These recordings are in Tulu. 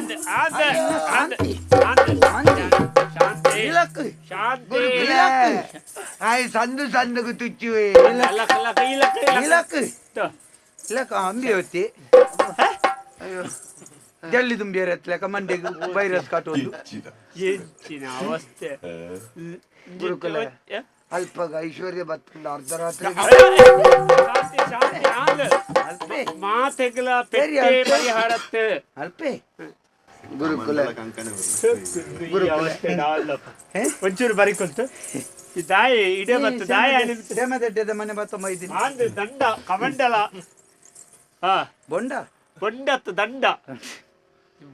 ಆಂದ್ ಆಂದ್ ಆಂದ್ ಆಂದ್. ಶಾಂತಿ. ಶಾಂತಿ. ಇಲಕ್ಕು. ಶಾಂತಿ. ಇಲಕ್ಕು. ಆಯ್ ಸಂದು ಸಂದುಗು ತುಚ್ಚುವೆ. ಲಕ ಲಕ ಇಲಕ ಇಲಕ. ಇಲಕ್ಕು. ಇಲಕ್ಕು ಅಂಬಿ ಹೊತ್ತಿ. ಅಯ್ಯೋ, ಜಳ್ಳಿ ತುಂಬಿಯರ್ ಎತ್ತಲೆಕ ಮಂಡೆಗೆ ವೈರಸ್ ಕಾಟೊಂದು. ಎಂಚಿನ ಅವಸ್ಥೆ. ಗುರುಕುಲ. ಅಲ್ಪಗ ಐಶ್ವರ್ಯ ಬತ್ತುಂಡ ಅರ್ಧರಾತ್ರಿ. ಶಾಂತಿ ಶಾಂತಿ ಆಂದ್. ಅಲ್ಪೆ. ಮಾತೆಗ್ಲ ಸರಿ, ಪೆಟ್ಟೆ ಅಲ್ಪೆ. ಪರಿಹಾರತ್ತೆ. ಅಲ್ಪೆ. ಗುರುಕುಲ. ಈ ಅವಸ್ಥೆ ಡಾಲ್ಲಪ್ಪ. ಹೇ? ಒಂಚೂರು ಬರಿಕೊಂತು ಈ ದಾಯಿ ಇಡೆ ಬತ್ತು ದಾಯಿ ಅಲ್ಲಿ. ಸೇಮದಡ್ಡೆದ ಮನೆ ಬತ್ತ ಮೈದಿನಿ. ಆಂದ್ ದಂಡ ಕಮಂಡಲ ಹಾ. ಬೊಂಡ. ಬೊಂಡತ್ತು ದಂಡ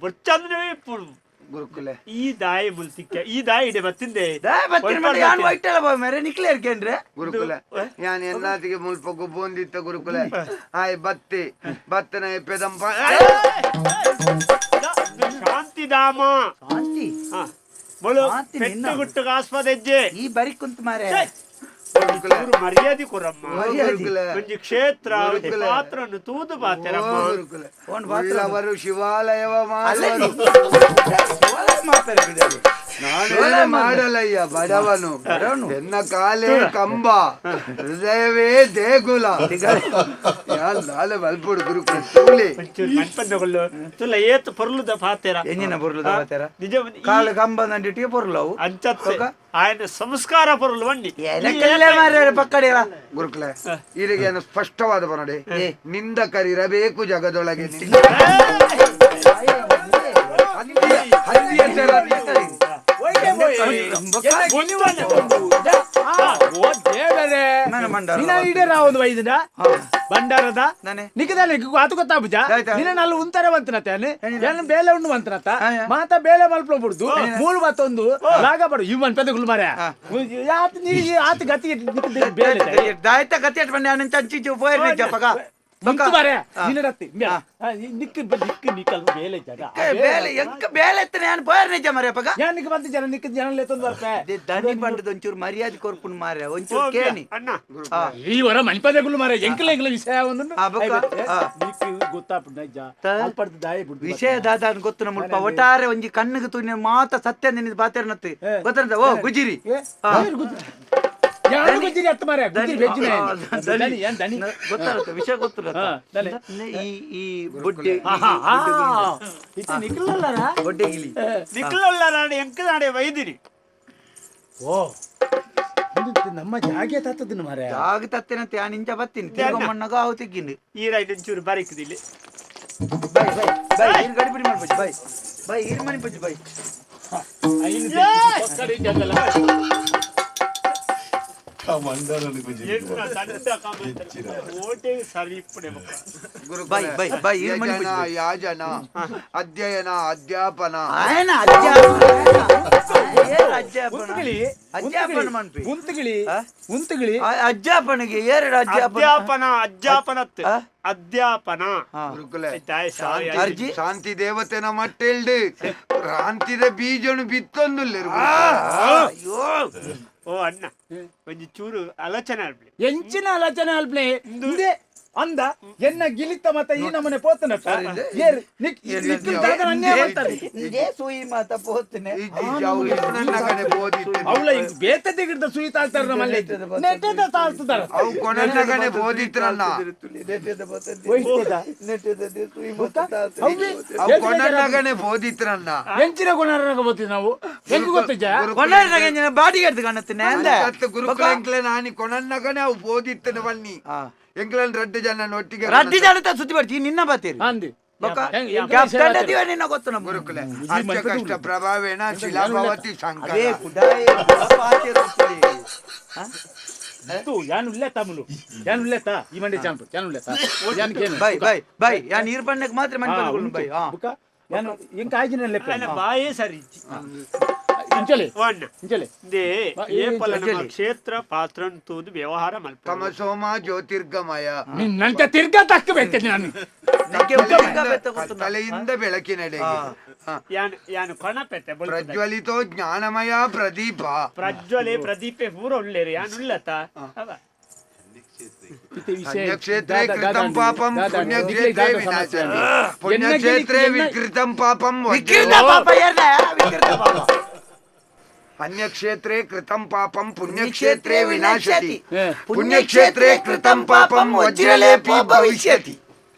ಬೊಚ್ಚಂದ್ರೆ ಇಪ್ಪುಡು. ಗುರುಕುಲ. ಈ ದಾಯಿ ಮುಲ್ತಿಕ್ಕ ಈ ದಾಯಿ ಇಡೆ ಬತ್ತಿಂದೆ. ದಾಯ ಬತ್ತಿನ ಮಂಡೆ ಯಾನ್ ವೈಟಲ್ಲ ಬಾ ಮೇರೆ ನಿಕ್ಲೆ ಇರ್ಕೇನ್ರೆ. ಗುರುಕುಲ, ಯಾನ್ ಎನ್ನಾತಿಗೆ ಮುಲ್ಪ ಗುಬ್ಬೊಂದಿತ್ತ ಗುರುಕುಲ. ಆಯ್ ಬತ್ತಿ ಬತ್ತನ ಪೆದಂಪ. ಶಾಂತಿಧಾಮ. ಶಾಂತಿ. ಹಾ. ಬೊಳು. ಶಾಂತಿ ನಿನ್ನ. ಪೆಟ್ಟು ಗುಟ್ಟುಗೆ ಆಸ್ಪದೆಜ್ಜೆ. ಈ ಬರಿ ಕುಂತ ಮಾರೆ. ಗುರುಕುಲ. ಚೂರು ಮರ್ಯಾದೆ ಕೊರಮ್ಮ. ಮರ್ಯಾದೆ. ಗುರುಕುಲ. ಒಂಜಿ ಕ್ಷೇತ್ರ ಒಂಜಿ ಗುರುಕುಲ. ಪಾತ್ರನ್ನು ತೂದು ಪಾತೆರಮ್ಮ. ಓ ಗುರುಕುಲ. ಓಣ್ ಪಾತ್ರ. ಉಳ್ಳವರು ಶಿವಾಲಯವ ಅಲ್ಲ ಮಾಡುವರು. ಮಾತಾರೆ ಬಿಡಲಿ. ನಾನೇನು ಮಾಡಲಯ್ಯ ಬಡವನು. ಬಡವನು. ಎನ್ನ ಕಾಲೇ ಕಂಬ, ಹೃದಯವೇ ದೇಗುಲ. ಯಾನ್ ದಾಲೆ ಮಲ್ಪೊಡು ಗುರುಕುಲ ತೂಲೆ. ಒಂಚೂರು ಮನ್ಪಂದಗೊಳ್ಳು ತುಲ್ಲ ಏತ್ ಪೊರ್ಲುದ ಪಾತೆರ. ಎಂಜಿನ ಪೊರ್ಲುದ ಪಾತೆರ? ನಿಜ. ಕಾಲು ಕಂಬ ದಂಡಿಟ್ಟಿಗೆ ಪೊರ್ಲು ಅವು. ಅಂಚತ್ತೆ ಆಯನ ಸಂಸ್ಕಾರ ಪೊರ್ಲು ವಂಡಿ. ಎಲಕಲ್ಲೇ ಮಾರ್ರೆ ಪಕ್ಕಡಿಯಲ್ಲ. ಗುರುಕುಲ, ಈರಿಗೆ ಸ್ಪಷ್ಟವಾದ ಬನ್ನಡೆ ನಿಂದಕರಿರಬೇಕು ಜಗದೊಳಗೆ. ಹಂದಿಯ ತೆರ. ಓ ದೇವರೇ. ನನ್ನ ಮಂಡಲ. ನಿನ್ನ ಇಡೇ ರಾವೊಂದು ವೈದ್ಯನ ಭಂಡಾರದ ನಾನೇ. ನಿಕ್ಕದಾನೆ ಆತು ಗೊತ್ತಾಪುಜ. ಆಯ್ತಾ. ನಿನ್ನ ನಲ್ಲಿ ಉಂತಾರೆ ಬಂತನತ್ತೆ ಏನ್ ಬೇಲೆ ಉಂಡು ಬಂತನತ್ತ. ಹಾ, ಹಾ. ಮಾತ ಬೇಲೆ ಮಲ್ಪಲ ಬಿಡ್ದು ಮೂಲು ಮತ್ತೊಂದು ಲಾಗ ಬಡು ಇವ್ ಮನ್ಪೆದ ಗುಲ್ ಮಾರ್ಯ. ಆತ ನೀ ಆತ ಗತಿ ಬೇಲೆ ದಾಯ್ತ ಕತ್ತಿ ಬಂಡೆ ಅಣ್ಣ ಚಂಚಿ ಪೋಯರ್ ಜಪಗ. ನಿಂತು ಮಾರ್ಯ ನಿನ್ನ ರತ್ತಿ ನಿಕ್ಕ ನಿಕ್ಕ ನಿಕ್ಕಲ್ ಬೇಲೆ ಜಾಗ. ಬೇಲೆ ಎಂಕ ಬೇಲೆ ಎತ್ತನೆ ನಾನು ಪೋಯರ್ ನಿಜ ಮಾರ್ಯ ಪಗ. ಯಾನ್ ನಿಕ್ಕ ಬಂತ ಜನ ನಿಕ್ಕ ಜನ ಲೇತೊಂದು ಬರ್ಪೆ. ದನಿ ಬಂಡದ ಒಂಚೂರು ಮರ್ಯಾದೆ ಕೊರ್ಪುನ್ ಮಾರ್ಯ ಒಂಚೂರು ಕೇಣಿ. ಅಣ್ಣ. ಹಾ. ಈ ವರ ಮನ್ಪದೆ ಗುಲ್ ಮಾರ್ಯ ಎಂಕಲ ಎಂಕಲ ವಿಷಯ ಒಂದು. ಆ, ಬೊಕ್ಕ, ಆ. ನಿಕ್ಕ ಗೊತ್ತಾಪುಂಡ ಇಜ್ಜ? ಅಲ್ಪಡ್ದು ದಾಯ ಬಿಡ್ದು ವಿಷಯ ದಾದ ಗೊತ್ತು ನಮ್ಮ ಮುಲ್ಪ ಒಟ್ಟಾರೆ ಒಂಜಿ ಕಣ್ಣಿಗೆ ತೂನಿ ಮಾತ ಸತ್ಯ ನಿನ್ನ ಬಾತೇರ್ನತ್ತು ಗೊತ್ತಂತ ಓ ಗುಜಿರಿ. ಹಾ. ಯಾರು ಗುಜ್ಜಿರಿ ಅತ್ತ ಮಾರ್ಯ ಗುಜ್ಜಿರಿ ವೆಜ್. ಆ, ದನಿ. ದನಿ ಏನ್ ದನಿ? ಗೊತ್ತಾಗುತ್ತೆ ವಿಷಯ ಗೊತ್ತಿಲ್ಲ. ಹಾ, ದನಿ. ಈ ಈ ಬೊಡ್ಡೆ ಇತ್ತ ನಿಕ್ಕಲಲ್ಲರ. ಬೊಡ್ಡೆ ಗಿಲಿ. ನಿಕ್ಲಲ್ಲ ನಾಡೆ ಎಂಕ ನಾಡೆ ವೈದಿರಿ. ಓ ಇದು ನಮ್ಮ ಜಾಗೆ ತತ್ತದನ್ನ ಮಾರ್ಯ. ಜಾಗ ತತ್ತೇನಂತೆ ಆ ನಿಂಚ ಬತ್ತೀನಿ ತಿರ್ಗೊಂಬಣ್ಣಗ ಅವು ತಿಗ್ಗಿನಿ. ಈ ರೈಟ್ ಒಂಚೂರು ಬರಿಕದಿಲ್ಲಿ. ಬಾಯ್ ಬಾಯ್ ಬಾಯ್ ಈರ್ ಗಡಿಬಿಡಿ ಮಾಡ್ಬಜ್ಜಿ ಬಾಯ್ ಬಾಯ್ ಈರ್ ಮಣಿ ಬಜ್ಜಿ ಬಾಯ್. ಐನು ಪಕ್ಕಡಿ ಜಗಲ. ಎಂತ ದಂಡ ಕಾಮಂತ ಓಟೆ ಸರಿ ಇಪ್ಪಡೆ ಬೊಕ್ಕ. ಗುರುಕುಲ. ಬಾಯ್ ಬಾಯ್ ಬಾಯ್ ಈರ್ ಮಣಿ ಯಜನ ಬಜ್ಜಿ. ಯಾಜನ ಅಧ್ಯಯನ ಅಧ್ಯಾಪನ. ಆಯನ ಅಧ್ಯಾಪನ ಏರ್ ಅಧ್ಯಾಪನ. ಉಂತುಗಿಳಿ. ಅಧ್ಯಾಪನ ಮನ್ಪಿ. ಉಂತುಗಿಳಿ. ಆ? ಉಂತುಗಿಳಿ. ಆ ಅಧ್ಯಾಪನಿಗೆ ಎರಡು ಅಧ್ಯಾಪನ. ಅಧ್ಯಾಪನ ಅಧ್ಯಾಪನತ್. ಆ? ಅಧ್ಯಾಪನ. ಹಾ. ಗುರುಕುಲ. ದಾಯ ಸಾಯ. ಅರ್ಜಿ. ಶಾಂತಿ ದೇವತೆನ ಮಟ್ಟೆಲ್ಡು ಕ್ರಾಂತಿದ ಬೀಜನು ಬಿತ್ತೊಂದುಲ್ಲೆರು. ಅಯ್ಯೋ. ಓ ಅಣ್ಣ ಒಂಜಿ ಚೂರು ಆಲೋಚನೆ ಆಡ್ಲಿ. ಎಂಚಿನ ಆಲೋಚನೆ ಅಲ್ಪ್ಲೆ ಇಂದೇ ಅಂದ ಎನ್ನ ಗಿಲಿತ ಮತ್ತ ಈ ನಮನೆ ಪೋತನ ಏರ್ ನಿಕ್ ನಿಕ್ ದಾದನ ಅನ್ಯಾಯ ಮಾಡ್ತಾರೆ. ಇದೇ ಸೂಯಿ ಮಾತ ಪೋತನೆ. ಕಡೆ ಬೋಧಿತ್ತು. ಅವಳ ಹಿಂಗ್ ಬೇತ ತೆಗಿದ ಸುಯಿ ತಾಳ್ತಾರ ನಮ್ಮಲ್ಲಿ ನೆಟ್ಟದ ತಾಳ್ತಾರ. ಅವು ಕೊನನ್ನಗನೆ ಬೋಧಿತ್ರನ್ನ. ಅವು ಕೊನನ್ನಗನೆ ಬೋಧಿತ್ರನ್ನ. ಎಂಚಿನ ಗುಣರನಾಗ ಬೋತೀವಿ ನಾವು ಹೆಂಗ್ ಗೊತ್ತಿದ್ಯಾ? ಬಾಡಿ ಎಡ್ದು ಕಾಣುತ್ತೇನೆ ಅಂದೆ. ಗುರುಕುಲ ಎಂಕ್ಲೆ ನಾನಿ ಕೊನನ್ನಗನೆ ಅವು ಬೋಧಿತ್ತನ ಬನ್ನಿ. ಎಂಕ್ಲನ್ ರಡ್ಡು ಜನ ಒಟ್ಟಿಗೆ. ರಡ್ಡಿ ಜನತ ಸುದ್ದಿ ಬರ್ತಿ ನಿನ್ನ ಬಾತೀರಿ. ಅಂದಿ ಬೊಕ್ಕ ಹೆಂಗ್- ಹೆಂಗ್ ಕ್ಯಾಪ್ಟನ್ ಅದೀವ ನಿನ್ನ ಗೊತ್ತು ನಮ್ಮ ಗುರುಕುಲ ಅರ್ಚ ಕಷ್ಟ ಪ್ರಭಾವೇಣ ಶಿಲಾಭವತಿ ಶಂಕರ. ಅವೇ ಕುಡಾಯಿ ಪಾತಿರುತ್ತದೆ. ಇತ್ತು ಯಾನ್ ಉಲ್ಲೆ ತಮುಲು ಯಾನ್ ಉಲ್ಲೆ ತಾ ಈ ಮಂಡೆ ಚಾಂಪು ಯಾನ್ ಉಲ್ಲೆ ತಾ ಯಾನ್ ಕೇನು. ಬೈ ಬೈ ಬೈ ಯಾ ನೀರ್ ಬಣ್ಣಕ್ಕೆ ಮಾತ್ರ ಮನ್ಪಂದು ಬೈ ಹಾ. ಬುಕ್ಕ ಯಾನ್ ಇಂಕ ಆಜಿನ ಲೆಪ್ಪ. ಅಲ್ಲ ಬಾಯೇ ಸರಿ ಇಜ್ಜಿ. ಇಂಚಲೆ. ಓ ಅಣ್ಣ. ಇಂಚಲೆ. ಇಂದೇ ಬಾ, ಏ ಪಲ ನಮ್ಮ ಅಂಜಲಿ. ಕ್ಷೇತ್ರ ಪಾತ್ರನ್ ತೂದು ವ್ಯವಹಾರ ಮಲ್ಪ. ತಮಸೋಮ ಜ್ಯೋತಿರ್ಗಮಯ. ನಿನ್ನಂತ ತಿರ್ಗಾ ತಕ್ಕ ಬೇಕೆ ನಾನು. ನಿಕ್ಕೆ ಉದ್ದ ಬೆತ್ತ ಗೊತ್ತು. ಕತ್ತಲೆಯಿಂದ ಬೆಳಕಿನೆಡೆಗೆ. ಹಾ. ಯಾನ್ ಯಾನ್ ಕೊಣಪೆತ್ತೆ ಬೊಲ್ಪುದ. ಪ್ರಜ್ವಲಿತೋ ಜ್ಞಾನಮಯ ಪ್ರದೀಪ. ಪ್ರಜ್ವಲೆ ಪ್ರದೀಪೆ ಪೂರ ಉಳ್ಳೇರು ಯಾನ್ ಉಳ್ಳತ ಅವ. ಇತ್ತೆ ವಿಷಯ ಅನ್ಯಕ್ಷೇತ್ರೇ ದಾದ- ಕೃತಂ ದಾದ ಪಾಪಂ ದಾದ ಪುಣ್ಯಕ್ಷೇತ್ರೇ ದಾದ ಸಮಸ್ಯೆ ವಿನಾಶತಿ. ಅಂದೆ. ಪುಣ್ಯಕ್ಷೇತ್ರೇ ಎನ್ನ ಗಿಲಿ- ವಿಕೃತಂ ಪಾಪಂ ವಿಕೃತ ಪಾಪ ಏರ್ನ ವಿಕೃತ ಪಾಪ. ಅನ್ಯಕ್ಷೇತ್ರೇ ಕೃತಂ ಪಾಪಂ ಪುಣ್ಯಕ್ಷೇತ್ರೇ ವಿನಾಶತಿ. ಹೇ. ಪುಣ್ಯಕ್ಷೇತ್ರೇ ಕೃತಂ ಪಾಪಂ ವಜ್ರಲೇಪಿ ಭವಿಷ್ಯತಿ.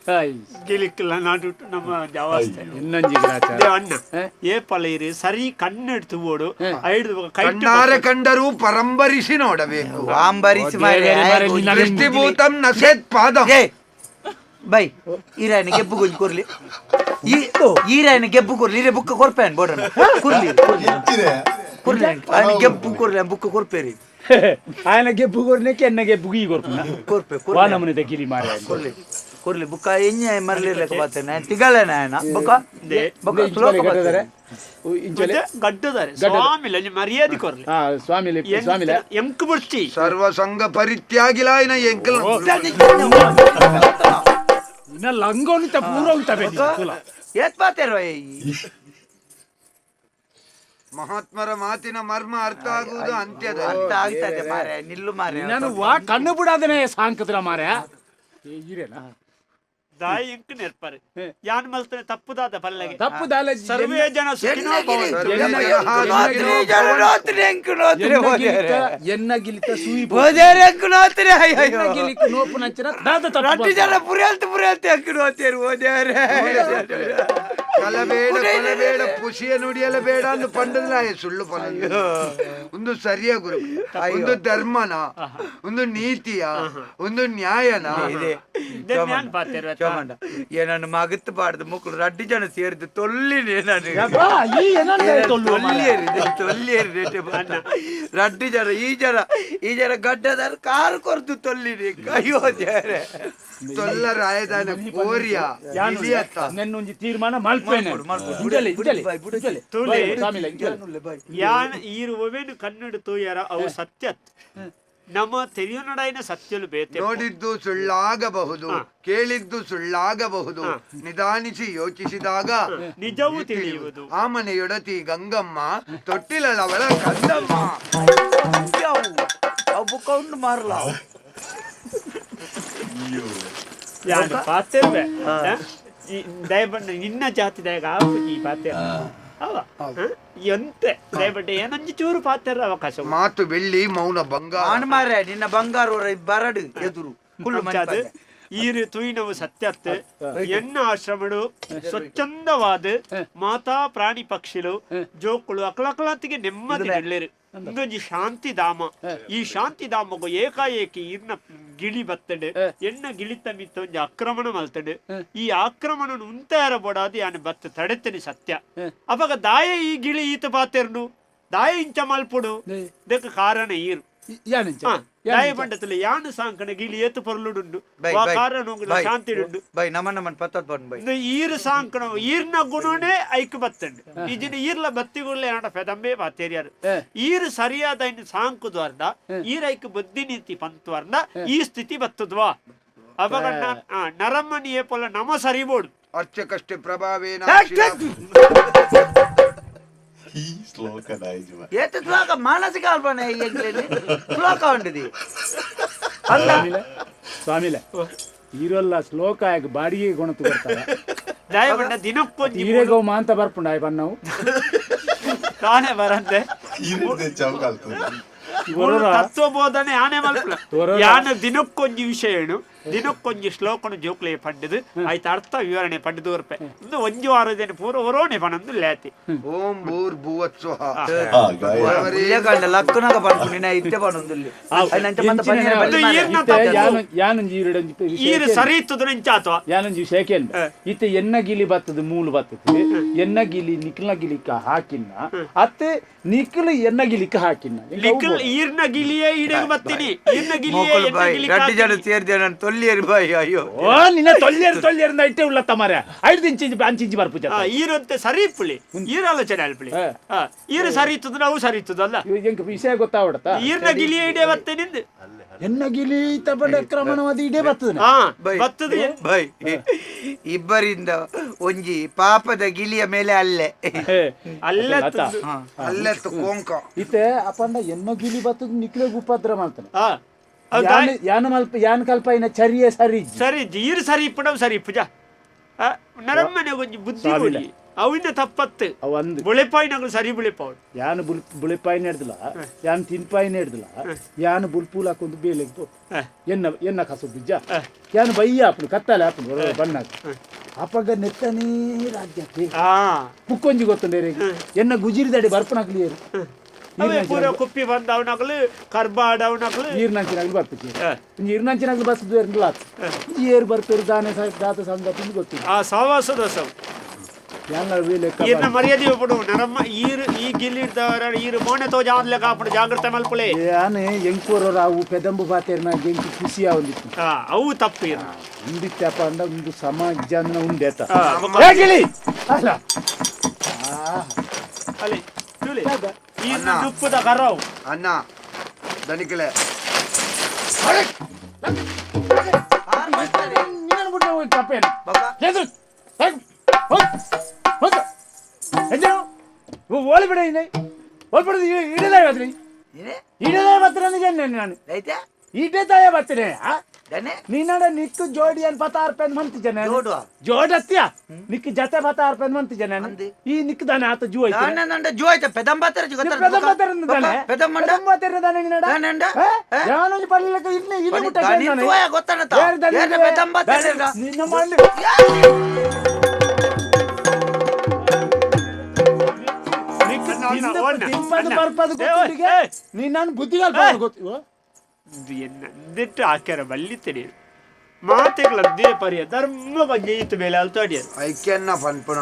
ಆಯ್. ಗಿಲಿಕ್ಕಿಲ್ಲ ನಾಡುಟ್ಟು ನಮ್ಮ ಅವಸ್ಥೆ. ಇನ್ನೊಂಜಿ ಗ್ರಾಚಾರ. ದೇವ್ ಅಣ್ಣ ಹೇ? ಏ ಪಲೈರಿ ಸರಿ ಕಣ್ಣೆಡ್ತು ಓಡು ಐದು ಕೈ ಕಣ್ಣಾರೆ ಕಂಡರೂ ಪರಂಬರಿಸಿ ನೋಡಬೇಕು. ವಾಂಬರಿಸಿ ಮಾರ್ರೆ, ದೇವರೇ ಮಾರ್ರೆ, ಆಯ್ತು. ನಿನ್ನ ದೃಷ್ಟಿಭೂತಂ ನಸೇತ್ ಪಾದಂ. ಏ ಬೈ, ಈರಾಯನ ಗೆಬ್ಬು ಗೊಂಜಿ ಕೊರ್ಲಿ. ಈ ಈರಾಯನ ಗೆಬ್ಬು ಕೊರ್ಲಿ. ಈರೆ ಬುಕ್ಕ ಕೊರ್ಪೇನ್ ಬೋಡನ ಕುರ್ಲಿ ಕುರ್ಲಿ ಕುರ್ಲಿ. ఆయన ಗೆಬ್ಬು ಕೊರ್ಲಿ, ಬುಕ್ಕ ಕೊರ್ಪೇರಿ. ఆయన ಗೆಬ್ಬು ಕೊರ್ನೆಕ್ಕೆ ಎನ್ನ ಗೆಬ್ಬು ಈ ಕೊರ್ಪುನ. ಕೊರ್ಪೆ ವಾ ಕೊರ್ಲೆ. ನಮೂನೆ ಗಿಲಿ ಮಾರ್ರೆ. ಕೊರ್ಲಿ ಕೊರ್ಲಿ ಬುಕ್ಕ. ಎಂಜ ಮರ್ಲಿರ್ಲೆಕ್ಕ ಬಾತೇನೆ ತಿಗಳೇನ ఆయన ಬುಕ್ಕ ಬುಕ್ಕ ಶ್ಲೋಕ ಗಡ್ಡದಾರೆ ಬಾತೇನೆ. ಇಂಚಲೆ ಗಡ್ಡದಾರೆ ಸ್ವಾಮಿಲ ಮರ್ಯಾದೆ ಕೊರ್ಲಿ. ಹಾ, ಸ್ವಾಮಿಲೆ ಸ್ವಾಮಿಲೆ. ಎಂಕ್ ಬಿಡ್ತಿ. ಸರ್ವಸಂಗ ಪರಿತ್ಯಾಗಿಲಾಯನ ಎಂಕಲ್. ಇನ್ನ ಲಂಗೋನಿತ ಪೂರ ಉಂಟ ಬೇಡಿ ತುಲ. ಏತ್ ಬಾತೇರೋ? ಮಹಾತ್ಮರ ಮಾತಿನ ಮರ್ಮ ಅರ್ಥ ಆಗುವುದು ಅಂತ್ಯದ ಅರ್ಥ ಆಗ್ತದೆ ಮಾರೆ, ನಿಲ್ಲು ಮಾರೆ. ನಾನು ವಾ ಕಣ್ಣು ಬಿಡಾದನೆ ಸಾಂಕದ್ರ ಮಾರ್ರೆ. ಏ, ಈರೇನಾ? ದಾಯಿ ಇಂಕ್ ನೆರ್ಪರೆ ಯಾನ್ ಮಲ್ತನೆ ತಪ್ಪುದಾದ ಪಲ್ಲೆಗೆ. ತಪ್ಪು ದಾಲ. ಸರ್ವೇ ಜನ ಸುಖಿನೋ ಭವಂತು. ಎನ್ನ ಗಿಲಿತ ಸೂಯಿ ಎನ್ನ ಗಿಲಿಕ್ ನೋಪು ನಂಚಿನ ದಾದ ತಪ್ಪು. ರಡ್ಡು ಜನ ಪುರಿಯಲ್ತು ಪುರಿಯಲ್ತು ಅಂಕು ನೋತೇರು ಓದ್ಯಾರೆ. ಕಲಬೇಡ ಕೊಲಬೇಡ ಪುಷಿಯ ನುಡಿಯಲಬೇಡ ಅಂದು ಪಂಡದ ಸುಳ್ಳು ಪಲ್ಲ. ಒಂದು ಸರಿಯ ಗುರು, ಒಂದು ಧರ್ಮನ, ಒಂದು ನೀತಿಯ, ಒಂದು ನ್ಯಾಯನ. ಇದೆ. ಇದನ್ನ ಯಾನ್ ಪಾತೆರ್ವೆ? ಚೋಮಂಡ ಏನನ್ನು ಮಗತ್ತು ಪಾಡ್ದು ಮುಕ್ಕಳು ರಡ್ಡು ಜನ ಸೇರಿದ್ದು ತೊಲ್ಲಿನೇ ನಾನು. ಯಬ್ಬಾ, ಈ ಏನಂತ ತೊಲ್ಲು ಮಾರ್ರೆ. ತೊಲ್ಲಿಯೇರಿ ತೊಲ್ಲಿಯೇರಿ ರೇಟೆ ಬಂದ ರಡ್ಡು ಜನ. ಈ ಜನ ಈ ಜನ ಗಡ್ಡದಾರ ಕಾರು ಕೊರ್ದು ತೊಲ್ಲಿನಿ. ಅಯ್ಯೋ ದೇವ್ರೆ. ತೊಲ್ಲ ರಾಯದಾನ ಕೋರಿಯ ಯಾನು ಇಲಿಯತ್ತ. ನೆನ್ನೊಂಜಿ ತೀರ್ಮಾನ ಮಲ್ಪೇನೆ. ಮಲ್ಪೊಡು, ಮಲ್ಪೊಡು. ಇಂಚಲೆ, ಬಿಡು, ಇಂಚಲೆ, ಬಾಯ್, ಬಿಡು. ಇಂಚಲೆ. ತುಳಿ. ಬಾಯ್, ಸ್ವಾಮಿಲೆ, ಇಂಚಲೆ. ಯಾನ್ ಈರುವೆನು ಕನ್ನಡ ತೂಯರ ಅವು ಸತ್ಯತ್ ನಮ್ಮ ತೆರಿಯನಡೈನ ಸತ್ಯಲು ಬೇತೆ. ನೋಡಿದ್ದು ಸುಳ್ಳಾಗಬಹುದು, ಕೇಳಿದ್ದು ಸುಳ್ಳಾಗಬಹುದು, ನಿಧಾನಿಸಿ ಯೋಚಿಸಿದಾಗ ನಿಜವೂ ತಿಳಿಯುವುದು. ಆ ಮನೆಯೊಡತಿ ಗಂಗಮ್ಮ ತೊಟ್ಟಿಲವಳ ಕಂದಮ್ಮ. ಅವು ಅವು ಬುಕ್ಕ ಉಂಡು ಮಾರಲ. ಯಾನ್ ಪಾತೆರ್ವೆ ಈ ದಯಬಣ್ಣ ನಿನ್ನ ಜಾತಿ ದಯಗ ಆಪುಜಿ ಈ ಪಾತೆರ್ ಅವ ಎಂತೆ ದಯಬಡ್ಡ ಏನಂಜಿ ಚೂರು ಪಾತೆರ್ ಅವಕಾಶ. ಮಾತು ಬೆಳ್ಳಿ, ಮೌನ ಬಂಗಾರ. ಆಣ್ ಮಾರ್ರೆ, ನಿನ್ನ ಬಂಗಾರ ಬರಡು ಎದುರು ಕುಳ್ಳು. ಅಂಚಾದ್ ಈರು ತುಯಿನವು ಸತ್ಯತ್. ಎನ್ನ ಆಶ್ರಮಡು ಸ್ವಚ್ಛಂದವಾದ ಮಾತಾ ಪ್ರಾಣಿ ಪಕ್ಷಿಲು ಜೋಕುಳು ಅಕಲಕಲತಿಗೆ ನೆಮ್ಮದಿ ಬೆಳ್ಳಿರು. ಇಂದೊಂಜಿ ಶಾಂತಿ ಧಾಮ. ಈ ಶಾಂತಿ ಧಾಮಗು ಏಕಾಏಕಿ ಇರ್ನ ಗಿಳಿ ಬತ್ತಡು ಎಣ್ಣ ಗಿಳಿತ ಮಿತ್ತ ಒಂಜಿ ಆಕ್ರಮಣ ಮಲ್ತಡು. ಈ ಆಕ್ರಮಣ ಉಂತಾರ ಬೋಡಾದು ಯಾನ್ ಬತ್ತ ತಡೆತನಿ ಸತ್ಯ. ಅಪಗ ದಾಯ ಈ ಗಿಳಿ ಈತ ಪಾತೆರ್ನು ದಾಯ ಇಂಚ ಮಲ್ಪುಡು ದಕ್ಕೆ ಕಾರಣ ಈರು. ಯಾನಿಂಚ? ದಾಯ ಪಂಡತಲೆ ಯಾನು ಸಾಂಕಣ ಗಿಳಿ ಏತು ಪೊರ್ಲುಡುಂಡು ಬೈ ವಾ ಬೈ ಕಾರಣ ಬೈ ಶಾಂತಿ ಉಂಡು. ಬೈ ನಮನ್ ನಮನ್ ಪತ್ತತ್ ಬನ್ ಬೈ. ಇಂದು ಈರು ಸಾಂಕಣ ಈರ್ನ ಗುಣನೇ ಐಕ್ ಬತ್ತಂಡು. ಈ ಜಿನ ಈರ್ಲ ಬತ್ತಿಗುಳ್ಳೆ ಏನಾಡ ಫೆದಂಬೆ ಬಾತೇರಿಯಾರು. ಈರು ಸರಿಯಾದ ಇನ್ನು ಸಾಂಕುದ್ವಾರ್ದ ಈರ ಐಕ್ ಬುದ್ಧಿ ನೀತಿ ಪಂತ್ವಾರ್ದ ಈ ಸ್ಥಿತಿ ಬತ್ತದ್ವಾ. ಅವಾಗ ನರಮ್ಮನಿ ಏಪೊಲ್ಲ ನಮ ಸರಿಬೋಡು. ಅರ್ಚಕಷ್ಟೆ ಪ್ರಭಾವೇನ. ಈ ಶ್ಲೋಕ ನಾಯಿಜುವ. ಏತ ಶ್ಲೋಕ ಮಾನಸಿಕ ಅಲ್ಪನೆ ಎಂಗ್ಲೇನಿ ಶ್ಲೋಕ ಉಂಡಿದಿ ಅಲ್ಲ. ಸ್ವಾಮಿಲೆ, ಸ್ವಾಮಿಲೆ, ಈರೊಲ್ಲ ಶ್ಲೋಕ ಆಗ ಬಾಡಿಗೆ ಗುಣತು ಬರ್ತಾರೆ. ದಯಮಂಡ ದಿನಕ್ಕೊಂಜಿ ಈರೆಗೋ ಮಾಂತ ಬರ್ಪುಂಡ ಆಯ್ ಬನ್ನವು. ತಾನೇ ಬರಂತೆ. ಈ ರೀತಿ ಚೌಕಾಲ್ತದೆ. ಮೂಲು ತತ್ವ ಬೋಧನೆ ಆನೆ ಮಲ್ಪುಲ. ಒರೊರ. ಯಾನ ದಿನಕ್ಕೊಂಜಿ ವಿಷಯನು ದಿನಕ್ಕೊಂಜಿ ಶ್ಲೋಕನು ಜೋಕ್ಲೆ ಪಂಡದು ಆಯ್ತು ಅರ್ಥ ವಿವರಣೆ ಪಂಡದು ವರ್ಪೆ ಇಂದು ಒಂಜಿ ವಾರದೇನು ಪೂರ ಒರೋಣೆ ಪಣಂದು ಲೇತಿ. ಓಂ ಭೂರ್ ಭುವತ್ಸುಹ. ಹಾ ಗಾಯ. ಉಲ್ಲೇಖಂಡ ಲಕ್ಕುನಗ ಪನ್ಪುನಿ ನಾ ಇತ್ತೆ ಪನೊಂದುಲ್ಲಿ ಐನಂಚ ಮಂತ ಪನಿಯರ ಬಲ್ಲಿ ಅದು ಮಾರ್ರೆ. ಈರ್ನ ಇತ್ತೆ ತಪ್ಪು. ಯಾನು ಯಾನೊಂಜಿ ಈರುಡೊಂಜಿ ವಿಷಯ ಈರು ಕೇಂದ್ರ. ಸರಿ ಇತ್ತದ ನಿಂಚಾತ್ವ. ಯಾನೊಂಜಿ ವಿಷಯ ಕೇಂದ್ರ. ಇತ್ತೆ ಎನ್ನ ಗಿಲಿ ಬತ್ತದ ಮೂಲು ಬತ್ತದ ಎನ್ನ ಗಿಲಿ ನಿಕ್ಲ ಗಿಲಿಕ್ಕ ಹಾಕಿನ್ನ ಅತ್ತೆ ನಿಕ್ಲು ಎನ್ನ ಗಿಲಿಕ್ಕ ಹಾಕಿನ್ನ ಎಂಕ್ ಅವು ಲಿಕ್ಕಲ್ ಬೋಡು. ಈರ್ನ ಗಿಲಿಯೇ ಈಡೆಗೆ ಬತ್ತೀನಿ ಈರ್ನ ಗಿಲಿಯೇ ಮೋಕುಲು ಎನ್ನ ಬಾಯ್ ಗಿಲಿ ರಡ್ಡು ಜನ ಸೇರ್ದೆ ನಾನು ತೊಲ್ಲಿಯರಿ ಬಾಯ್ ಅಯ್ಯೋ. ಓ ನಿನ್ನ ತೊಲ್ಲೇರು ತೊಲ್ಲೇರು ಇಟ್ಟೆ ಉಳ್ಳತ್ತ ಮಾರ್ರೆ. ಐದು ಇಂಚಿಂಚಿ ಅಂಚಿಂಚಿ ಬರ್ಪುಜ. ಈರಂತೆ ಸರಿ ಇಪ್ಪುಳಿ ಈರ ಆಲೋಚನೆ ಅಲ್ಪುಳಿ. ಈರು ಸರಿ ಇತ್ತದ ನಾವು ಸರಿ ಇತ್ತದಲ್ಲ. ಎಂಕ್ ವಿಷಯ ಗೊತ್ತಾವಡತ್ತ. ಈರ್ನ ಗಿಲಿಯೇ ಇಡೆ ಬತ್ತೇನಿಂದು. ಎನ್ನ ಗಿಲಿ ತಪಂಡ ಕ್ರಮಣವಾದ ಇಡೇ ಬರ್ತದೆ. ಹಾ ಬೈ ಬತ್ತದ. ಬೈ ಇಬ್ಬರಿಂದ ಒಂಜಿ ಪಾಪದ ಗಿಲಿಯ ಮೇಲೆ ಅಲ್ಲೇ. ಅಲ್ಲೇ ಅಲ್ಲೆತ್ತು ಕೊಂಕ. ಇತ್ತೆ ಅಪಂಡ ಎನ್ನ ಗಿಲಿ ಬತ್ತದ ನಿಕ್ಲೆ ಉಪದ್ರ ಮಾಡ್ತಾನೆ. ಹಾ. ಯಾನ ಮಲ್ಪ ಯಾನ ಕಲ್ಪಾಯಿನ ಚರಿಯೇ ಸರಿ. ಸರಿ ಈರು ಸರಿ ಇಪ್ಪಡವು ಸರಿ ಪೂಜಾ ನರಮ್ಮನೆ ಒಂಜಿ ಬುದ್ಧಿ ಕೊಡಿ ಅವಿನ ತಪ್ಪತ್ತು ಬುಳೆಪಾಯಿನಗಳು ಸರಿ ಬುಳೆಪಾವು ಯಾನು ಬುಲ್ ಬುಳೆಪಾಯಿನ ಹಿಡ್ದಲ ಯಾನ್ ತಿನ್ಪಾಯಿನ ಹಿಡ್ದಲ ಯಾನು ಬುಲ್ಪೂಲ್ ಹಾಕೊಂಡು ಬೇಲೆಗ್ ಎನ್ನ ಎನ್ನ ಕಸು ಬಿಜ್ಜ ಯಾನು ಬಯ್ಯ ಆಪುನು ಕತ್ತಲೆ ಆಪುನು ಬಣ್ಣ ಅಪಗ ನೆತ್ತನೇ ರಾಜ್ಯ ಪುಕ್ಕೊಂಜಿ ಗೊತ್ತುಂಡೇರಿ ಎನ್ನ ಗುಜಿರಿದಡಿ ಬರ್ಪನಕ್ಲಿ ಏರು ಪೂರ ಕುಪ್ಪಿ ಬಂದ ಅವನಗಲು ಕರ್ಬಾಡ ಅವನಗಲು ಈರ್ನಂಚಿನಾಗ್ಲು ಬರ್ಪಿಚ್ಚಿ ಈರ್ನಂಚಿನಾಗ್ಲು ಬಸ್ ಬೇರ್ಲ ಏರು ಬರ್ಪೇರು ದಾನೆ ದಾತ ಸಂಗತಿ ಗೊತ್ತಿಲ್ಲ ಆ ಸಹವಾಸದ ಸವ್ ಈರ್ನ ಮರ್ಯಾದೆ ಬಿಡು ನರಮ್ಮ ಈರು ಈ ಗಿಲ್ಲಿಡ್ದವರ ಈರು ಮೋನೆ ತೋ ಜಾನ್ಲೆ ಕಾಪಡು ಜಾಗ್ರತೆ ಮಲ್ಪುಲೆ ಯಾನೆ ಎಂಕೂರ ಅವು ಪೆದಂಬು ಪಾತೇರ್ನ ಎಂಕು ಖುಷಿ ಆವೊಂದಿತ್ತು ಅವು ತಪ್ಪು ಈರ್ನ ಉಂಡಿತ್ತಪ್ಪ ಅಂಡ ಒಂದು ಸಮಾಜ ಉಂಡೇತ ಗಿಳಿ ಅಲ್ಲ ಅಲ್ಲಿ ತುಳಿ ಈರ್ನ ದುಪ್ಪದ ಕರವು ಅಣ್ಣ ದನಿಕಲೆ ನೀನಾಡ ನಿಕ್ಕು ಜೋಡಿ ಅನ್ ಪತ್ತ ಅರ್ಪೆನ್ ಮಂತಿಜನ ಜೋಡತ್ಯ ನಿಕ್ಕು ಜತೆ ಪತ್ತ ಅರ್ಪೆನ್ ಮಂತಿಜನ ಈ ನಿಕ್ಕು ದಾನೆ ಆತ ಜೂ ಐತೆ ಜೂ ಐತೆ ಪೆದಂಬಾತರ ಪೆದಂಬಾತರ ಪೆದಂಬಾತರ ದಾನೆ ನೀನಾಡ ಯಾನೊಂಜಿ ಪರ್ಲಿಕ್ಕ ಇನ್ನು ಇಲ್ಲಿ ಮುಟ್ಟ ಗೊತ್ತಣ್ಣ ನಿನ್ನ ಮಾಡ್ಲಿ ನೀನು ಬುದ್ಧಿಗಾಲ್ ಗೊತ್ತು എന്നിട്ട് ആക്കാര വല്ലിത്തടി ಮಾತೆಗಳ ಪರಿಯ ಧರ್ಮ ಜಯಿತು ಮೇಲೆ ಅಲ್ತಾಡಿಯ ಐಕ್ಯನ್ನ ಪನ್ಪುನ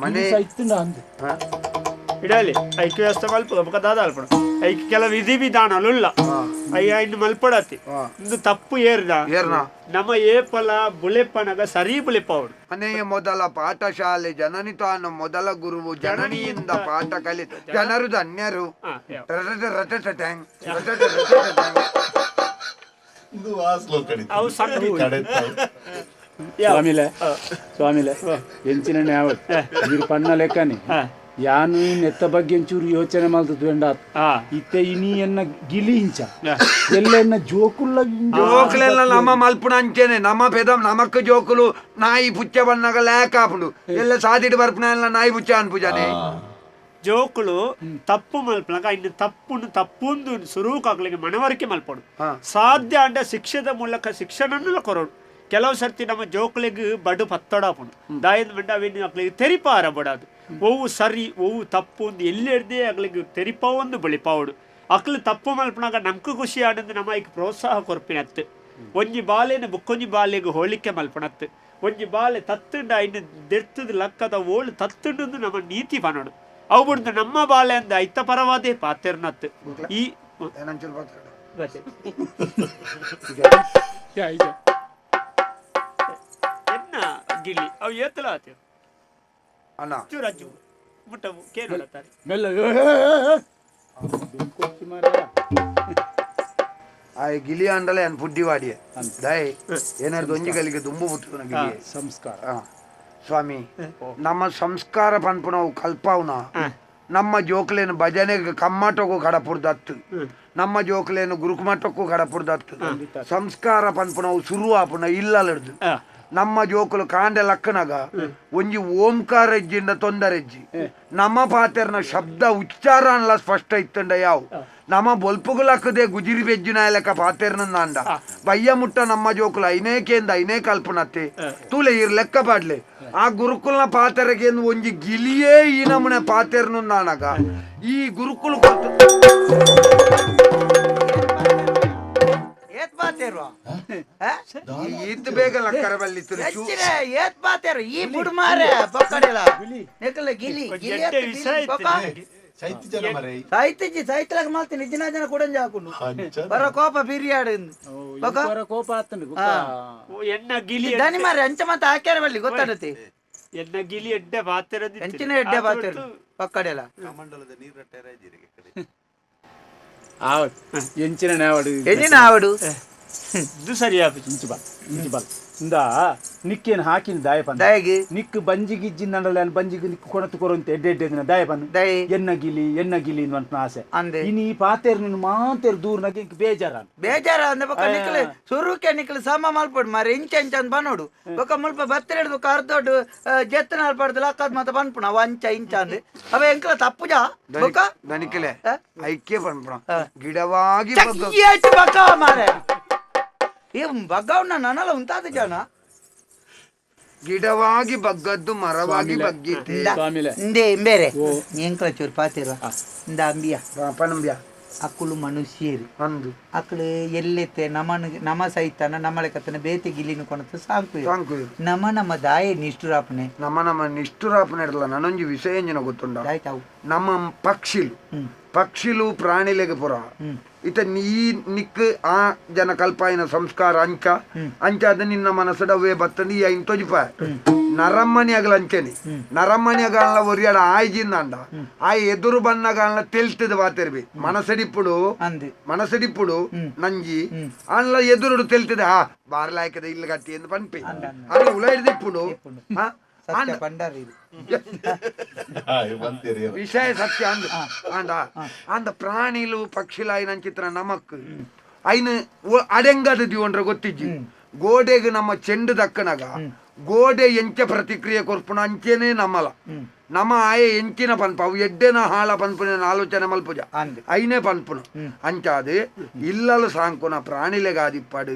ಮನೆ ಇಡಲಿ ಐಕ್ಯ ವ್ಯವಸ್ಥೆ ಮಲ್ಪ ಬೊಕ ದಾದ ಅಲ್ಪಣ ಐಕ್ ಕೆಲ ವಿಧಿ ವಿಧಾನಲುಲ್ಲ ಅಯ್ಯ ಇನ್ನು ಮಲ್ಪಡತಿ ಇಂದು ತಪ್ಪು ಏರ್ದ ಏರ್ನ ನಮ್ಮ ಏಪಲ ಬುಳೆಪನಗ ಸರಿ ಬುಳೆಪವಡು ಮನೆಯ ಮೊದಲ ಪಾಠಶಾಲೆ ಜನನಿ ತಾನು ಮೊದಲ ಗುರುವು ಜನನಿಯಿಂದ ಪಾಠ ಕಲಿತ ಜನರು ಧನ್ಯರು. ಸ್ವಾಮಿಲೆ ಸ್ವಾಮಿಲೆ ಎಂಚಿನ ಯಾವತ್ತು ಪಣ್ಣ ಲೆಕ್ಕನೆ ಯಾನು ನೆತ್ತ ಬಗ್ಗೆ ಒಂಚೂರು ಯೋಚನೆ ಮಲ್ತದ್ದು ಎಂಡ ಇತ್ತೆ ಇನಿ ಎನ್ನ ಗಿಲಿ ಇಂಚ ಎಲ್ಲ ಎನ್ನ ಜೋಕುಲ್ಲ ಜೋಕುಲೆಲ್ಲ ನಮ್ಮ ಮಲ್ಪುನ ಅಂಚೆನೆ ನಮ್ಮ ಪೆದ ನಮಕ್ ಜೋಕುಲು ನಾಯಿ ಪುಚ್ಚ ಬಣ್ಣಗ ಲೇಕಾಪುಂಡು ಎಲ್ಲ ಸಾದಿಡು ಬರ್ಪುನ ಎಲ್ಲ ನಾಯಿ ಪುಚ್ಚ ಅನ್ಪುಜಾನೆ ಜೋಕುಲು ತಪ್ಪು ಮಲ್ಪನಗ ಇನ್ನು ತಪ್ಪುನು ತಪ್ಪುಂದು ಸುರೂಕಾಗ್ಲಿಗೆ ಮನವರಿಕೆ ಮಲ್ಪಡು ಸಾಧ್ಯ ಅಂಡ ಶಿಕ್ಷೆದ ಮೂಲಕ ಶಿಕ್ಷಣನ್ನು ಕೊರೋಡು. ಕೆಲವು ಸರ್ತಿ ನಮ್ಮ ಜೋಕುಲಿಗೆ ಬಡು ಪತ್ತಡಾಪುಂಡು ದಾಯದ ಮಂಡ ಅವಿನ ಅಕ್ಲಿಗೆ ತೆರಿಪಾರ ಬಡಾದು ಒವು ಸರಿ ಒವು ತಪ್ಪು ಒಂದು ಎಲ್ಲಿ ಹಿಡ್ದೆ ಅಗ್ಲಿಗೆ ತೆರಿಪಾವೊಂದು ಬಳಿಪಾವಡು ಅಕ್ಲು ತಪ್ಪು ಮಲ್ಪನಾಗ ನಮ್ಕು ಖುಷಿ ಆಡಂದು ನಮ್ಮ ಈಗ ಪ್ರೋತ್ಸಾಹ ಕೊರ್ಪಿನತ್ತು ಒಂಜಿ ಬಾಲೆನ ಬುಕ್ಕೊಂಜಿ ಬಾಲೆಗೆ ಹೋಲಿಕೆ ಮಲ್ಪಣತ್ತು ಒಂಜಿ ಬಾಲೆ ತತ್ತುಂಡ ಇನ್ನು ದೆರ್ತದ ಲಕ್ಕದ ಓಳು ತತ್ತುಂಡು ನಮ್ಮ ನೀತಿ ಪನೋಡು ಅವು ಬಿಡ್ದು ನಮ್ಮ ಬಾಲೆ ಅಂದ ಐತ ಪರವಾದೇ ಪಾತೆರ್ನತ್ತು ಈ ಎನ್ನ ಗಿಳಿ ಅವು ಏತಲ ಆತ ಅಣ್ಣ ಚೂರಜ್ಜು ಮುಟ್ಟವು ಕೇಳತಾರೆ ಮೆಲ್ಲ ಆ ಗಿಲಿ ಅಂಡಲೆ ಅನ್ ಪುಡ್ಡಿ ವಾಡಿಯ ದಯ ಏನಾದ್ರು ಒಂಜಿ ಗಲಿಗೆ ದುಂಬು ಪುಟ್ಟುನ ಗಿಲಿ ಸಂಸ್ಕಾರ ಸ್ವಾಮಿ ನಮ್ಮ ಸಂಸ್ಕಾರ ಪನ್ಪುನವು ಕಲ್ಪಾವ್ನ ನಮ್ಮ ಜೋಕ್ಲೇನು ಭಜನೆಗೆ ಕಮ್ಮಟಕ್ಕೂ ಕಡಪುರ್ದತ್ತು ನಮ್ಮ ಜೋಕ್ಲೇನು ಗುರುಕುಮಠಕ್ಕೂ ಕಡಪುರ್ದತ್ತು ಸಂಸ್ಕಾರ ಪನ್ಪುನವು ಸುರು ಆಪುನ ಇಲ್ಲಲಡ್ದು ನಮ್ಮ ಜೋಕುಲು ಕಾಂಡೆ ಲಕ್ಕನಗ ಒಂಜಿ ಓಂಕಾರ ಹೆಜ್ಜಿಂದ ತೊಂದರೆ ಹೆಜ್ಜಿ ನಮ್ಮ ಪಾತೆರ್ನ ಶಬ್ದ ಉಚ್ಚಾರ ಅನ್ಲ ಸ್ಪಷ್ಟ ಇತ್ತಂಡ ಯಾವು ನಮ್ಮ ಬೊಲ್ಪುಗು ಲಕ್ಕದೆ ಗುಜಿರಿ ಬೆಜ್ಜಿನ ಲೆಕ್ಕ ಪಾತೆರ್ನ ಅಂಡ ಬಯ್ಯ ಮುಟ್ಟ ನಮ್ಮ ಜೋಕುಲು ಐನೇಕೆಂದ ಐನೇ ಕಲ್ಪನತ್ತೆ ತೂಲೆ ಇರ್ ಲೆಕ್ಕ ಪಾಡ್ಲೆ ಆ ಗುರುಕುಲ್ನ ಪಾತೆರಗೆ ಒಂಜಿ ಗಿಲಿಯೇ ಈ ನಮೂನೆ ಪಾತೆರ್ನುಂದಾನಗ ಈ ಗುರುಕುಲ ಈತ್ ಬೇಗ ಲಕ್ಕರ ಬಲ್ಲಿತ್ತು ಏತ್ ಬಾತೇರು ಈ ಬುಡ್ ಮಾರೆ ಬೊಕ್ಕಡಿಲ ನೆಕಲ ಗಿಲಿ ಗಿಲಿ ಸಾಹಿತ್ಯ ಸಾಹಿತ್ಯಲಾಗ ಮಾಲ್ತೀನಿ ನಿಜಿನ ಜನ ಕೊಡಂಜ ಹಾಕೊಂಡು ಬರ ಕೋಪ ಬಿರಿಯಾಡು ಕೋಪ ಆತಂಡು ಎನ್ನ ಗಿಲಿ ದನಿ ಮಾರೆ ಅಂಚ ಮತ್ತೆ ಹಾಕ್ಯಾರ ಬಲ್ಲಿ ಗೊತ್ತಾಡತಿ ಎನ್ನ ಗಿಲಿ ಎಡ್ಡೆ ಬಾತಿರೋದು ಎಂಚಿನ ಎಡ್ಡೆ ಬಾತಿರು ಪಕ್ಕಡೆಲ್ಲ ಎಂಚಿನ ಆವಡು ಎಂಚಿನ ಆವಡು ಇದು ಸರಿ ಇಂಚು ಬಾ ಇಂಚು ಬಾ ಇಂದಾ ನಿಕ್ಕೇನು ಹಾಕಿನ ದಾಯ ಪನ್ ದಾಯಗೆ ನಿಕ್ ಬಂಜಿಗೆ ಇಜ್ಜಿಂದಂಡಲ ಬಂಜಿಗೆ ನಿಕ್ ಕೊಣತು ಕೊರಂತೆ ಎಡ್ಡೆ ಎಡ್ಡೆ ದಿನ ದಾಯ ಪನ್ ದಾಯೆ? ಎನ್ನ ಗಿಲಿ ಎನ್ನ ಗಿಲಿ ಅಂತ ಆಸೆ ಅಂದೆ. ಇನಿ ಈ ಪಾತೇರ್ ನಿನ್ನ ಮಾತೇರ್ ದೂರ ನಗೆ ಇಂಕ್ ಬೇಜಾರ ಬೇಜಾರ ಅಂದೆ ಬೊಕ ನಿಕ್ಲೆ ಸುರುಕೆ ನಿಕ್ಲೆ ಸಮ ಮಲ್ಪಡು ಮಾರೆ ಇಂಚ ಇಂಚ ಅಂತ ಬನ್ನೋಡು ಬೊಕ ಮುಲ್ಪ ಬತ್ತರ ಹಿಡ್ದು ಅರ್ಧೊಡ್ಡು ಜೆತ್ತನ ಪಡ್ದು ಲಕ್ಕದ್ ಮಾತ ಪನ್ಪುಣ ಅವ ಅಂಚ ಇಂಚ ಅಂದೆ ಅವ ಎಂಕ್ಲ ತಪ್ಪುಜಾ ಬೊಕ ದನಿಕಲೆ ಆ? ಐಕ್ಯ ಪನ್ಪುಣ ಗಿಡವಾಗಿ ಬಗ್ಗ ಚಕ್ಕಿಯೇಟ್ ಬಕ ಮಾರೆ ಏ ಬಗ್ಗವನ್ನ ನನಲ ಉಂತಾದ ಜನ ಗಿಡವಾಗಿ ಬಗ್ಗದ್ದು ಮರವಾಗಿ ಬಗ್ಗೀತೆ ಸ್ವಾಮಿಲೆ ಇಂದೇ ಬೇರೆ ಎಂಕ್ಲ ಚೂರು ಪಾತಿರ ಇಂದ ಅಂಬಿಯ ಪನಂಬ್ಯ ಅಕ್ಕುಲು ಮನುಷ್ಯರು ಅಂದು ಅಕ್ಳು ಎಲ್ಲೆತ್ತೆ ನಮನ ನಮ ಸೈತನ ನಮ್ಮಳೆ ಕತ್ತನ ಬೇತೆ ಗಿಲ್ಲಿನ ಕೊಣತ ಸಾಂಕು ಸಾಂಕು. ನಮ ನಮ್ಮ ದಾಯ ನಿಷ್ಠುರಾಪನೆ ನಮ್ಮ ನಮ್ಮ ನಿಷ್ಠುರಾಪನ ಇರಲ್ಲ ನನೊಂಜಿ ವಿಷಯ ಎಂಜಿನ ಗೊತ್ತುಂಡ ಆಯ್ತಾವು ನಮ್ಮ ಪಕ್ಷಿಲು ಪಕ್ಷಿಲು ಪ್ರಾಣಿಲೆಗೆ ಪುರ ಇತ ನೀ ನಿಕ್ ಆ ಜನ ಕಲ್ಪಾಯಿನ ಸಂಸ್ಕಾರ ಅಂಚ ಅಂಚ ಅದ ನಿನ್ನ ಮನಸ್ಸಡವೇ ಬತ್ತಂದು ಈ ಐನ್ ತೊಜಿಪ ನರಮ್ಮನಿ ಅಗಲ ಅಂಚನೆ ನರಮ್ಮನಿ ಅಗಲ ಒರಿಯಾಡ ಆಯ್ಜಿಂದಾಂಡ ಆ ಎದುರು ಬನ್ನಗಾಲ ತೆಲ್ತದ ಬಾತೆರ್ಬಿ ಮನಸಡಿಪ್ಪುಡು ಅಂದು ಮನಸಡಿಪ್ಪುಡು ನಂಜಿ ಆನ್ಲ ಎದುರುಡು ತೆಲ್ತದೆ ಆ ಬಾರ್ಲಾಯ್ಕದ ಇಲ್ಲ ಗಟ್ಟಿ ಎಂದು ಪನ್ಪಿ ಅದು ಉಳ ಹಿಡ್ದಿಪ್ಪುಡು ಆ, ಸತ್ಯ ಪಂಡಾರಿ ಇದು ಬಂತೀರಿ ವಿಷಯ ಸತ್ಯ ಅಂದ ಅಂದ ಅಂದ ಪ್ರಾಣಿಲು ಪಕ್ಷಿಲಾಯಿನ ಚಿತ್ರ ನಮಕ್ ಐನು ಅಡೆಂಗದ ದಿವೊಂಡ್ರ ಗೊತ್ತಿಜ್ಜಿ ಗೋಡೆಗೆ ನಮ್ಮ ಚೆಂಡು ದಕ್ಕನಾಗ ಗೋಡೆ ಎಂಚ ಪ್ರತಿಕ್ರಿಯೆ ಕೊರ್ಪುಣ ಅಂಚೆನೆ ನಮ್ಮಲ ನಮ್ಮ ಆಯೆ ಎಂಚಿನ ಪನ್ಪ ಅವು ಎಡ್ಡೆನ ಹಾಳ ಪನ್ಪುನ ಆಲೋಚನೆ ಮಲ್ಪುಜ ಅಂದ್. ಐನೇ ಪನ್ಪುನ ಅಂಚಾದು ಇಲ್ಲಲು ಸಾಂಕುನ ಪ್ರಾಣಿಲೆಗಾದಿಪ್ಪಾಡು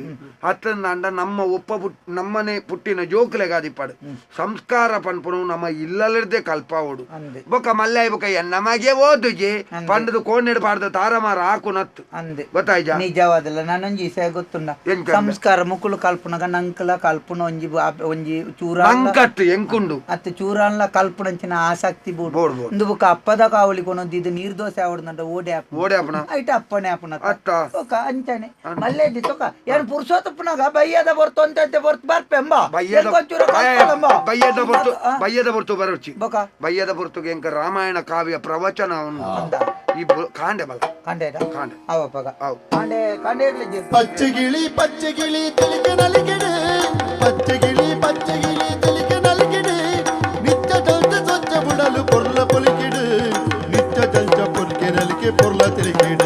ಅತ್ತಂದಾಂಡ ನಮ್ಮ ಒಪ್ಪ ಪುಟ್ ನಮ್ಮನೆ ಪುಟ್ಟಿನ ಜೋಕುಲೆಗಾದಿಪ್ಪಾಡು ಸಂಸ್ಕಾರ ಪನ್ಪುನು ನಮ್ಮ ಇಲ್ಲಲಿರ್ದೆ ಕಲ್ಪಾವೋಡು ಅಂದೆ. ಬೊಕ ಮಲ್ಲಾಯಿ ಬೊಕ ನಮಗೆ ಓದುಜಿ ಪಂಡದು ಕೋಣೆಡು ಪಾಡ್ದ ತಾರಮಾರ ಹಾಕು ನತ್ತು ಅಂದೆ ಗೊತ್ತಾಯ್ಜಾ ನಿಜವಾದಲ್ಲ ನಾನೊಂಜಿ ವಿಷಯ ಗೊತ್ತುಂಡ ಎಂಚ ಅಂದೆ? ಸಂಸ್ಕಾರ ಮುಕುಲು ಕಲ್ಪುನಗ ನಂಕಲ ಕಲ್ಪುನ ಒಂಜಿ ಒಂಜಿ ಚೂರ ನಂಕತ್ತು ಎಂಕುಂಡು ಅತ್ತ ಚೂರಾನ್ಲ ಕಲ್ಪುನಂಚಿನ ಆಸಕ್ತಿ ಬೋಡು ಬೋಡು ಬೋಡು. ಇಂದು ಬೊಕ ಅಪ್ಪದ ಕಾವಲಿ ಕೊನೊಂದು ಇದು ನೀರ್ ದೋಸೆ ಆವಡ್ದಂಡ ಓಡೆ ಆಪುನ ಓಡೆ ಆಪುನ. ಐಟ ಅಪ್ಪನೆ ಆಪುನ ಅತ್ತ. ಒಕ ಅಂಚನೆ ಮಲ್ಲೆಡ್ಡಿ ತೊಕ ಏನ್ ಪುರುಷೋತ್ತಪ್ಪನಾಗ ಬಯ್ಯದ ಬರ್ತು ಅಂತ ಬರ್ತು ಬರ್ಪೆಂಬ ಬಯ್ಯದ ಒಂಚೂರ ಕಲ್ಪೊಲಂಬ. ಬಯ್ಯದ ಬೊರ್ತು ಆ, ಬಯ್ಯದ ಬೊರ್ತು ಬರೋಚಿ ಬೊಕ ಬಯ್ಯದ ಬೊರ್ತುಗೆ ಎಂಕ ರಾಮಾಯಣ ಕಾವ್ಯ ಪ್ರವಚನ ಉಂಡು. ಈ ಕಾಂಡೆ ಬಲ ಕಾಂಡೆ ಕಾಂಡೆ. ಅವಪ್ಪಗ ಅವು. ಕಾಂಡೆ ಕಾಂಡೆ ಇರ್ಲಿ ಜಿ. ಪಚ್ಚಗಿಳಿ ಪಚ್ಚಗಿಳಿ ತಿಳಿಕೆ ನಲಿಗೆಡೆ ಪಚ್ಚಗಿಳಿ ಪಚ್ಚಗಿಳಿ ತಿಳಿಕೆ ನಲಿಗೆಡೆ ನಿತ್ಯ ಜಲ್ಚ ಸ್ವಚ್ಛ ಬುಡಲು ಪೊರ್ಲ ಪೊಲಿಕಿಡು ನಿತ್ಯ ಜಲ್ಚ ಪೊರ್ಕೆ ನಲಿಕೆ ಪೊರ್ಲ ತಿಳಿಕೆಡು.